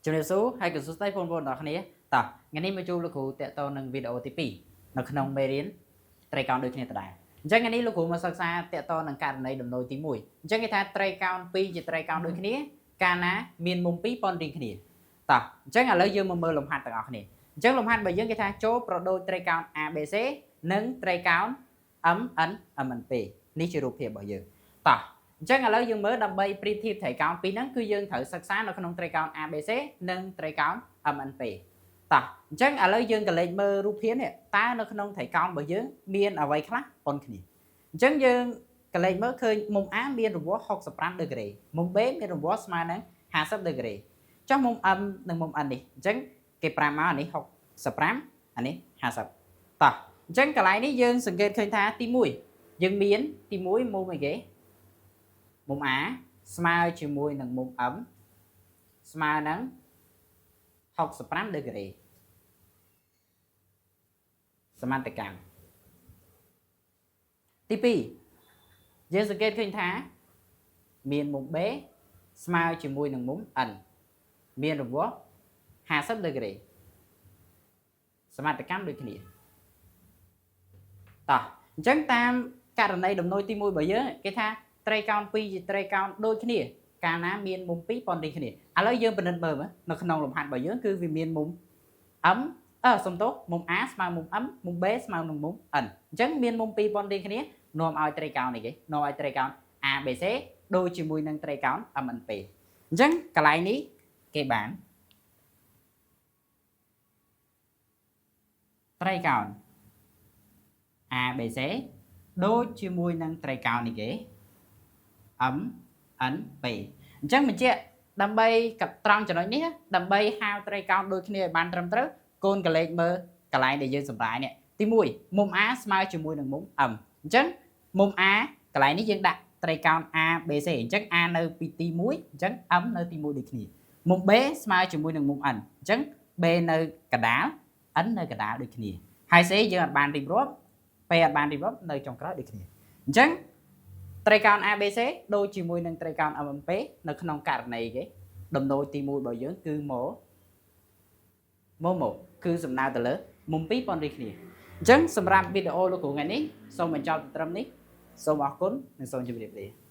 ជំរាបសួរហើយក៏សួស្តីបងប្អូនទាំងអស់គ្នាតោះថ្ងៃនេះមកជួបលោកគ្រូតាក់ទងនឹងវីដេអូទី2នៅក្នុងមេរៀនត្រីកោណដូចគ្នាដដែលអញ្ចឹងថ្ងៃនេះលោកគ្រូមកសិក្សាតាក់ទងនឹងករណីដំណូចទី1អញ្ចឹងគេថាត្រីកោណ2ជាត្រីកោណដូចគ្នាកាលណាមានមុំ2ប៉ុនរៀងគ្នាតោះអញ្ចឹងឥឡូវយើងមកមើលលំហាត់ទាំងអស់គ្នាអញ្ចឹងលំហាត់របស់យើងគេថាចូលប្រដូចត្រីកោណ ABC និងត្រីកោណ MN MNP នេះជារូបភាពរបស់យើងតោះអញ្ចឹងឥឡូវយើងមើលដើម្បីប្រៀបធៀបត្រីកោណពីរហ្នឹងគឺយើងត្រូវសិក្សានៅក្នុងត្រីកោណ ABC និងត្រីកោណ MNP តោះអញ្ចឹងឥឡូវយើងក៏លេចមើលរូបភាពនេះតើនៅក្នុងត្រីកោណរបស់យើងមានអ្វីខ្លះប៉ុនគ្នាអញ្ចឹងយើងក៏លេចមើលឃើញមុំ A មានរង្វាស់65ដឺក្រេមុំ B មានរង្វាស់ស្មើនឹង50ដឺក្រេចុះមុំ M និងមុំ N នេះអញ្ចឹងគេប្រាប់មកអានេះ65អានេះ50តោះអញ្ចឹងកន្លែងនេះយើងសង្កេតឃើញថាទី1យើងមានទី1មុំអីគេមុំ A ស្មើជាមួយនឹងមុំ M ស្មើនឹង65ដឺក្រេសមន្តកម្មទី2យើងសង្កេតឃើញថាមានមុំ B ស្មើជាមួយនឹងមុំ N មានរង្វាស់50ដឺក្រេសមត្ថកម្មដូចគ្នាតោះអញ្ចឹងតាមករណីដំណូចទី1របស់យើងគេថាត្រីកោណ2ជាត្រីកោណដូចគ្នាកាលណាមានមុំ2ប៉ុនរៀងគ្នាឥឡូវយើងពិនិត្យមើលនៅក្នុងលំហាត់របស់យើងគឺវាមានមុំ M អឺសំទោសមុំ A ស្មើមុំ M មុំ B ស្មើនឹងមុំ N អញ្ចឹងមានមុំ2ប៉ុនរៀងគ្នានាំឲ្យត្រីកោណនេះគេនាំឲ្យត្រីកោណ ABC ដូចជាមួយនឹងត្រីកោណ MNP អញ្ចឹងកន្លែងនេះគេបានត្រីកោណ ABC ដូចជាមួយនឹងត្រីកោណនេះគេ MNP អញ្ចឹងបញ្ជាក់ដើម្បីកត្រង់ចំណុចនេះដើម្បីហៅត្រីកោណដូចគ្នាឲ្យបានត្រឹមត្រូវកូនកលេចមើលកន្លែងដែលយើងសម្រាយនេះទី1មុំ A ស្មើជាមួយនឹងមុំ M អញ្ចឹងមុំ A កន្លែងនេះយើងដាក់ត្រីកោណ ABC អញ្ចឹង A នៅពីទី1អញ្ចឹង M នៅទី1ដូចគ្នាមុំ B ស្មើជាមួយនឹងមុំ N អញ្ចឹង B នៅកណ្ដាល N នៅកណ្ដាលដូចគ្នាហើយ C យើងអត់បានរៀបរាប់ P អត់បានរៀបរាប់នៅចុងក្រោយដូចគ្នាអញ្ចឹងត្រីកោណ ABC ដូចជាមួយនឹងត្រីកោណ MMP នៅក្នុងករណីគេដំណូចទី1របស់យើងគឺមកមកមកគឺសំដៅទៅលើមុំ2ប៉ុនរីគ្នាអញ្ចឹងសម្រាប់វីដេអូលោកគ្រូថ្ងៃនេះសូមបញ្ចប់ត្រឹមនេះសូមអរគុណនិងសូមជម្រាបលា។